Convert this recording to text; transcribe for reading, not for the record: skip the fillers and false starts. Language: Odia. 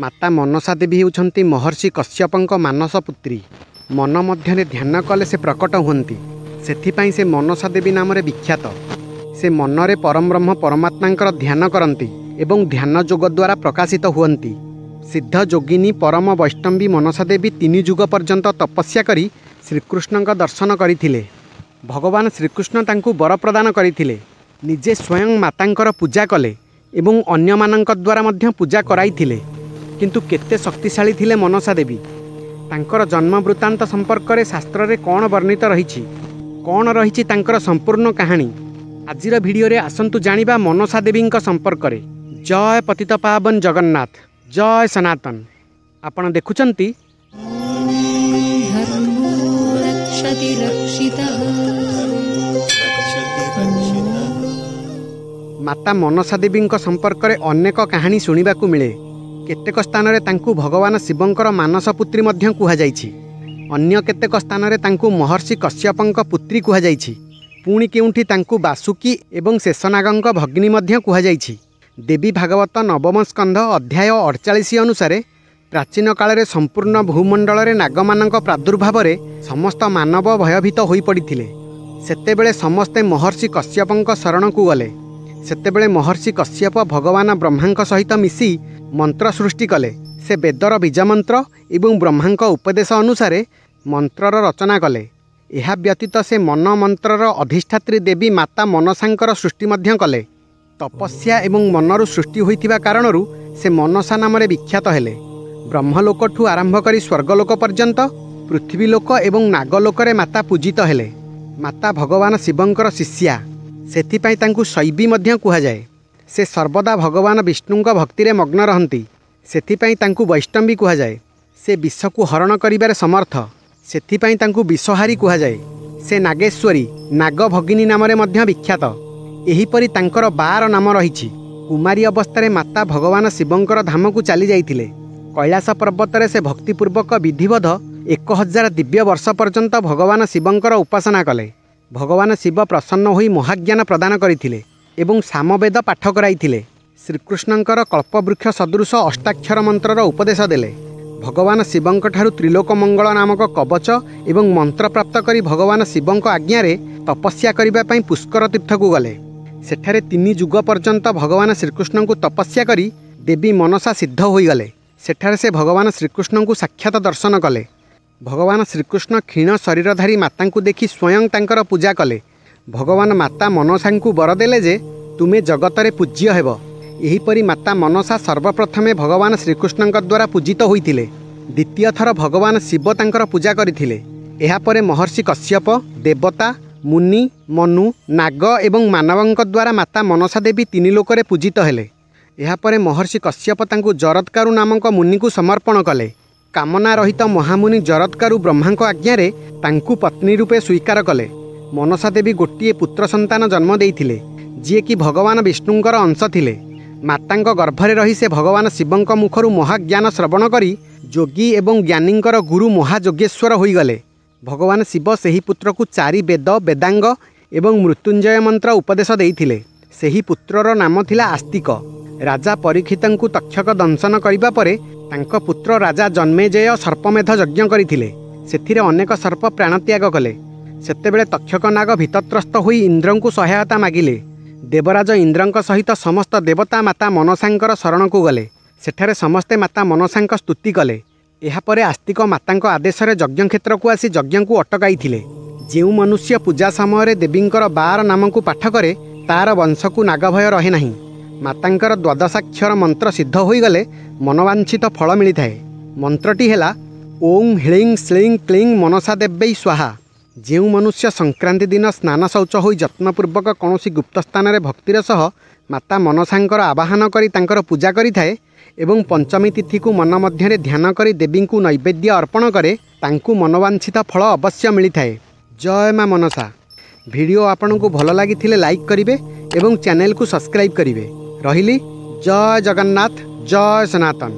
ମାତା ମନସା ଦେବୀ ହେଉଛନ୍ତି ମହର୍ଷି କଶ୍ୟପଙ୍କ ମାନସ ପୁତ୍ରୀ। ମନ ମଧ୍ୟରେ ଧ୍ୟାନ କଲେ ସେ ପ୍ରକଟ ହୁଅନ୍ତି, ସେଥିପାଇଁ ସେ ମନସା ଦେବୀ ନାମରେ ବିଖ୍ୟାତ। ସେ ମନରେ ପରମବ୍ରହ୍ମ ପରମାତ୍ମାଙ୍କର ଧ୍ୟାନ କରନ୍ତି ଏବଂ ଧ୍ୟାନ ଯୋଗ ଦ୍ୱାରା ପ୍ରକାଶିତ ହୁଅନ୍ତି। ସିଦ୍ଧ ଯୋଗିନୀ ପରମ ବୈଷ୍ଣବୀ ମନସା ଦେବୀ 3 ଯୁଗ ପର୍ଯ୍ୟନ୍ତ ତପସ୍ୟା କରି ଶ୍ରୀକୃଷ୍ଣଙ୍କ ଦର୍ଶନ କରିଥିଲେ। ଭଗବାନ ଶ୍ରୀକୃଷ୍ଣ ତାଙ୍କୁ ବର ପ୍ରଦାନ କରିଥିଲେ। ନିଜେ ସ୍ୱୟଂ ମାତାଙ୍କର ପୂଜା କଲେ ଏବଂ ଅନ୍ୟମାନଙ୍କ ଦ୍ୱାରା ମଧ୍ୟ ପୂଜା କରାଇଥିଲେ। କିନ୍ତୁ କେତେ ଶକ୍ତିଶାଳୀ ଥିଲେ ମନସା ଦେବୀ! ତାଙ୍କର ଜନ୍ମ ବୃତ୍ତାନ୍ତ ସମ୍ପର୍କରେ ଶାସ୍ତ୍ରରେ କ'ଣ ବର୍ଣ୍ଣିତ ରହିଛି, କ'ଣ ରହିଛି ତାଙ୍କର ସମ୍ପୂର୍ଣ୍ଣ କାହାଣୀ, ଆଜିର ଭିଡ଼ିଓରେ ଆସନ୍ତୁ ଜାଣିବା ମନସା ଦେବୀଙ୍କ ସମ୍ପର୍କରେ। ଜୟ ପତିତ ପାବନ ଜଗନ୍ନାଥ, ଜୟ ସନାତନ। ଆପଣ ଦେଖୁଛନ୍ତି ଧର୍ମୋ ରକ୍ଷତି ରକ୍ଷିତଃ। ମାତା ମନସା ଦେବୀଙ୍କ ସମ୍ପର୍କରେ ଅନେକ କାହାଣୀ ଶୁଣିବାକୁ ମିଳେ। କେତେକ ସ୍ଥାନରେ ତାଙ୍କୁ ଭଗବାନ ଶିବଙ୍କର ମାନସ ପୁତ୍ରୀ ମଧ୍ୟ କୁହାଯାଇଛି। ଅନ୍ୟ କେତେକ ସ୍ଥାନରେ ତାଙ୍କୁ ମହର୍ଷି କଶ୍ୟପଙ୍କ ପୁତ୍ରୀ କୁହାଯାଇଛି। ପୁଣି କେଉଁଠି ତାଙ୍କୁ ବାସୁକୀ ଏବଂ ଶେଷନାଗଙ୍କ ଭଗ୍ନୀ ମଧ୍ୟ କୁହାଯାଇଛି। ଦେବୀ ଭାଗବତ ନବମ ସ୍କନ୍ଧ ଅଧ୍ୟାୟ 48 ଅନୁସାରେ ପ୍ରାଚୀନ କାଳରେ ସମ୍ପୂର୍ଣ୍ଣ ଭୂମଣ୍ଡଳରେ ନାଗମାନଙ୍କ ପ୍ରାଦୁର୍ଭାବରେ ସମସ୍ତ ମାନବ ଭୟଭୀତ ହୋଇପଡ଼ିଥିଲେ। ସେତେବେଳେ ସମସ୍ତେ ମହର୍ଷି କଶ୍ୟପଙ୍କ ଶରଣକୁ ଗଲେ। ସେତେବେଳେ ମହର୍ଷି କଶ୍ୟପ ଭଗବାନ ବ୍ରହ୍ମାଙ୍କ ସହିତ ମିଶି ମନ୍ତ୍ର ସୃଷ୍ଟି କଲେ। ସେ ବେଦର ବୀଜମନ୍ତ୍ର ଏବଂ ବ୍ରହ୍ମାଙ୍କ ଉପଦେଶ ଅନୁସାରେ ମନ୍ତ୍ରର ରଚନା କଲେ। ଏହା ବ୍ୟତୀତ ସେ ମନ ମନ୍ତ୍ରର ଅଧିଷ୍ଠାତ୍ରୀ ଦେବୀ ମାତା ମନସାଙ୍କର ସୃଷ୍ଟି ମଧ୍ୟ କଲେ। ତପସ୍ୟା ଏବଂ ମନରୁ ସୃଷ୍ଟି ହୋଇଥିବା କାରଣରୁ ସେ ମନସା ନାମରେ ବିଖ୍ୟାତ ହେଲେ। ବ୍ରହ୍ମଲୋକଠୁ ଆରମ୍ଭ କରି ସ୍ୱର୍ଗଲୋକ ପର୍ଯ୍ୟନ୍ତ ପୃଥିବୀଲୋକ ଏବଂ ନାଗଲୋକରେ ମାତା ପୂଜିତ ହେଲେ। ମାତା ଭଗବାନ ଶିବଙ୍କର ଶିଷ୍ୟା, ସେଥିପାଇଁ ତାଙ୍କୁ ଶୈବୀ ମଧ୍ୟ କୁହାଯାଏ। ସେ ସର୍ବଦା ଭଗବାନ ବିଷ୍ଣୁଙ୍କ ଭକ୍ତିରେ ମଗ୍ନ ରହନ୍ତି, ସେଥିପାଇଁ ତାଙ୍କୁ ବୈଷ୍ଣବୀ କୁହାଯାଏ। ସେ ବିଷକୁ ହରଣ କରିବାରେ ସମର୍ଥ, ସେଥିପାଇଁ ତାଙ୍କୁ ବିଷହାରୀ କୁହାଯାଏ। ସେ ନାଗେଶ୍ୱରୀ, ନାଗ ଭଗିନୀ ନାମରେ ମଧ୍ୟ ବିଖ୍ୟାତ। ଏହିପରି ତାଙ୍କର 12 ନାମ ରହିଛି। କୁମାରୀ ଅବସ୍ଥାରେ ମାତା ଭଗବାନ ଶିବଙ୍କର ଧାମକୁ ଚାଲି ଯାଇଥିଲେ। କୈଳାସ ପର୍ବତରେ ସେ ଭକ୍ତିପୂର୍ବକ ବିଧିବଦ୍ଧ 1000 ଦିବ୍ୟ ବର୍ଷ ପର୍ଯ୍ୟନ୍ତ ଭଗବାନ ଶିବଙ୍କର ଉପାସନା କଲେ। ଭଗବାନ ଶିବ ପ୍ରସନ୍ନ ହୋଇ ମହାଜ୍ଞାନ ପ୍ରଦାନ କରିଥିଲେ ଏବଂ ସାମବେଦ ପାଠ କରାଇଥିଲେ। ଶ୍ରୀକୃଷ୍ଣଙ୍କର କଳ୍ପବୃକ୍ଷ ସଦୃଶ ଅଷ୍ଟାକ୍ଷର ମନ୍ତ୍ରର ଉପଦେଶ ଦେଲେ। ଭଗବାନ ଶିବଙ୍କଠାରୁ ତ୍ରିଲୋକ ମଙ୍ଗଳ ନାମକ କବଚ ଏବଂ ମନ୍ତ୍ର ପ୍ରାପ୍ତ କରି ଭଗବାନ ଶିବଙ୍କ ଆଜ୍ଞାରେ ତପସ୍ୟା କରିବା ପାଇଁ ପୁଷ୍କର ତୀର୍ଥକୁ ଗଲେ। ସେଠାରେ 3 ଯୁଗ ପର୍ଯ୍ୟନ୍ତ ଭଗବାନ ଶ୍ରୀକୃଷ୍ଣଙ୍କୁ ତପସ୍ୟା କରି ଦେବୀ ମନସା ସିଦ୍ଧ ହୋଇଗଲେ। ସେଠାରେ ସେ ଭଗବାନ ଶ୍ରୀକୃଷ୍ଣଙ୍କୁ ସାକ୍ଷାତ ଦର୍ଶନ କଲେ। ଭଗବାନ ଶ୍ରୀକୃଷ୍ଣ କ୍ଷୀଣ ଶରୀରଧାରୀ ମାତାଙ୍କୁ ଦେଖି ସ୍ୱୟଂ ତାଙ୍କର ପୂଜା କଲେ। ଭଗବାନ ମାତା ମନସାଙ୍କୁ ବର ଦେଲେ ଯେ ତୁମେ ଜଗତରେ ପୂଜ୍ୟ ହେବ। ଏହିପରି ମାତା ମନସା ସର୍ବପ୍ରଥମେ ଭଗବାନ ଶ୍ରୀକୃଷ୍ଣଙ୍କ ଦ୍ୱାରା ପୂଜିତ ହୋଇଥିଲେ। ଦ୍ୱିତୀୟ ଥର ଭଗବାନ ଶିବ ତାଙ୍କର ପୂଜା କରିଥିଲେ। ଏହାପରେ ମହର୍ଷି କଶ୍ୟପ, ଦେବତା, ମୁନି, ମନୁ, ନାଗ ଏବଂ ମାନବଙ୍କ ଦ୍ୱାରା ମାତା ମନସା ଦେବୀ 3 ଲୋକରେ ପୂଜିତ ହେଲେ। ଏହାପରେ ମହର୍ଷି କଶ୍ୟପ ତାଙ୍କୁ ଜରତ୍କାରୁ ନାମକ ମୁନିଙ୍କୁ ସମର୍ପଣ କଲେ। କାମନା ରହିତ ମହାମୁନି ଜରତ୍କାରୁ ବ୍ରହ୍ମାଙ୍କ ଆଜ୍ଞାରେ ତାଙ୍କୁ ପତ୍ନୀ ରୂପେ ସ୍ୱୀକାର କଲେ। ମନସା ଦେବୀ ଗୋଟିଏ ପୁତ୍ର ସନ୍ତାନ ଜନ୍ମ ଦେଇଥିଲେ, ଯିଏକି ଭଗବାନ ବିଷ୍ଣୁଙ୍କର ଅଂଶ ଥିଲେ। ମାତାଙ୍କ ଗର୍ଭରେ ରହି ସେ ଭଗବାନ ଶିବଙ୍କ ମୁଖରୁ ମହାଜ୍ଞାନ ଶ୍ରବଣ କରି ଯୋଗୀ ଏବଂ ଜ୍ଞାନୀଙ୍କର ଗୁରୁ ମହାଯୋଗେଶ୍ୱର ହୋଇଗଲେ। ଭଗବାନ ଶିବ ସେହି ପୁତ୍ରକୁ 4 ବେଦ, ବେଦାଙ୍ଗ ଏବଂ ମୃତ୍ୟୁଞ୍ଜୟ ମନ୍ତ୍ର ଉପଦେଶ ଦେଇଥିଲେ। ସେହି ପୁତ୍ରର ନାମ ଥିଲା ଆସ୍ତିକ। ରାଜା ପରୀକ୍ଷିତଙ୍କୁ ତକ୍ଷକ ଦଂଶନ କରିବା ପରେ ତାଙ୍କ ପୁତ୍ର ରାଜା ଜନ୍ମେଜୟ ସର୍ପମେଧ ଯଜ୍ଞ କରିଥିଲେ। ସେଥିରେ ଅନେକ ସର୍ପ ପ୍ରାଣତ୍ୟାଗ କଲେ। ସେତେବେଳେ ତକ୍ଷକ ନାଗ ଭୀତତ୍ରସ୍ତ ହୋଇ ଇନ୍ଦ୍ରଙ୍କୁ ସହାୟତା ମାଗିଲେ। ଦେବରାଜ ଇନ୍ଦ୍ରଙ୍କ ସହିତ ସମସ୍ତ ଦେବତା ମାତା ମନସାଙ୍କର ଶରଣକୁ ଗଲେ। ସେଠାରେ ସମସ୍ତେ ମାତା ମନସାଙ୍କ ସ୍ତୁତି କଲେ। ଏହାପରେ ଆସ୍ତିକ ମାତାଙ୍କ ଆଦେଶରେ ଯଜ୍ଞକ୍ଷେତ୍ରକୁ ଆସି ଯଜ୍ଞକୁ ଅଟକାଇଥିଲେ। ଯେଉଁ ମନୁଷ୍ୟ ପୂଜା ସମୟରେ ଦେବୀଙ୍କର 12 ନାମକୁ ପାଠ କରେ, ତାର ବଂଶକୁ ନାଗଭୟ ରହେ ନାହିଁ। ମାତାଙ୍କର ଦ୍ୱାଦଶାକ୍ଷର ମନ୍ତ୍ର ସିଦ୍ଧ ହୋଇଗଲେ ମନବାଞ୍ଛିତ ଫଳ ମିଳିଥାଏ। ମନ୍ତ୍ରଟି ହେଲା ଓଁ ହ୍ଳିଂ ଶ୍ଳୀଂ କ୍ଲିଂ ମନସା ଦେବ୍ୟୈ ସ୍ୱାହା। ଯେଉଁ ମନୁଷ୍ୟ ସଂକ୍ରାନ୍ତି ଦିନ ସ୍ନାନ ଶୌଚ ହୋଇ ଯତ୍ନପୂର୍ବକ କୌଣସି ଗୁପ୍ତ ସ୍ଥାନରେ ଭକ୍ତିର ସହ ମାତା ମନସାଙ୍କର ଆବାହନ କରି ତାଙ୍କର ପୂଜା କରିଥାଏ ଏବଂ ପଞ୍ଚମୀ ତିଥିକୁ ମନ ମଧ୍ୟରେ ଧ୍ୟାନ କରି ଦେବୀଙ୍କୁ ନୈବେଦ୍ୟ ଅର୍ପଣ କରେ, ତାଙ୍କୁ ମନବାଞ୍ଛିତ ଫଳ ଅବଶ୍ୟ ମିଳିଥାଏ। ଜୟ ମା ମନସା। ଭିଡ଼ିଓ ଆପଣଙ୍କୁ ଭଲ ଲାଗିଥିଲେ ଲାଇକ୍ କରିବେ ଏବଂ ଚ୍ୟାନେଲକୁ ସବସ୍କ୍ରାଇବ୍ କରିବେ। ରହିଲି, ଜୟ ଜଗନ୍ନାଥ, ଜୟ ସନାତନ।